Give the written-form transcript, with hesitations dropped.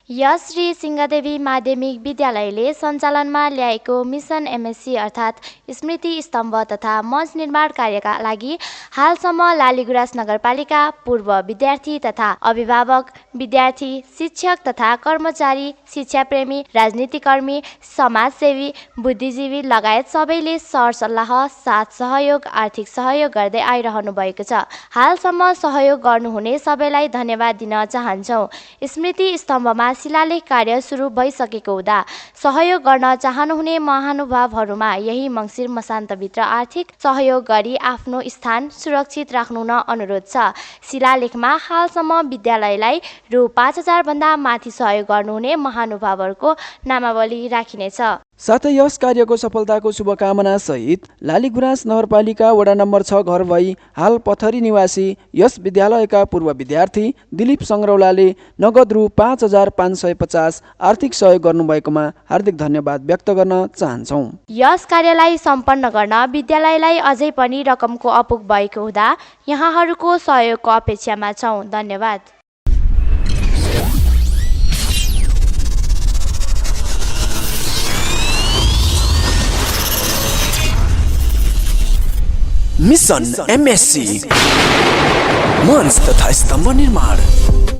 यस श्री सिंहदेवी माध्यमिक विद्यालयले सञ्चालनमा ल्याएको मिसन एमएससी अर्थात् स्मृति स्तम्भ तथा मञ्च निर्माण कार्यका लागि हालसम्म लालीगुराँस नगरपालिका पूर्व विद्यार्थी तथा अभिभावक, विद्यार्थी, शिक्षक तथा कर्मचारी, शिक्षाप्रेमी, राजनीतिकर्मी, समाजसेवी, बुद्धिजीवी लगायत सबैले सरसल्लाह, साथ सहयोग, आर्थिक सहयोग गर्दै आइरहनु भएको छ। हालसम्म सहयोग गर्नुहुने सबैलाई धन्यवाद दिन चाहन्छौँ। स्मृति स्तम्भमा शिलालेख कार्य सुरु भइसकेको हुँदा सहयोग गर्न चाहनुहुने महानुभावहरूमा यही मङ्सिर मसान्तभित्र आर्थिक सहयोग गरी आफ्नो स्थान सुरक्षित राख्नु न अनुरोध छ। शिलालेखमा हालसम्म विद्यालयलाई रु 5,000 भन्दा माथि सहयोग गर्नुहुने महानुभावहरूको नामावली राखिनेछ। साथै यस कार्यको सफलताको शुभकामना सहित लालीगुराँस नगरपालिका वडा नम्बर 6 घर भई हाल पथरी निवासी यस विद्यालयका पूर्व विद्यार्थी दिलीप सङ्ग्रौलाले नगद रु 5,550 आर्थिक सहयोग गर्नुभएकोमा हार्दिक धन्यवाद व्यक्त गर्न चाहन्छौँ। यस कार्यलाई सम्पन्न गर्न विद्यालयलाई अझै पनि रकमको अपुग भएको हुँदा यहाँहरूको सहयोगको अपेक्षामा छौँ। धन्यवाद। मिसन एमएससी मञ्च तथा स्तम्भ निर्माण।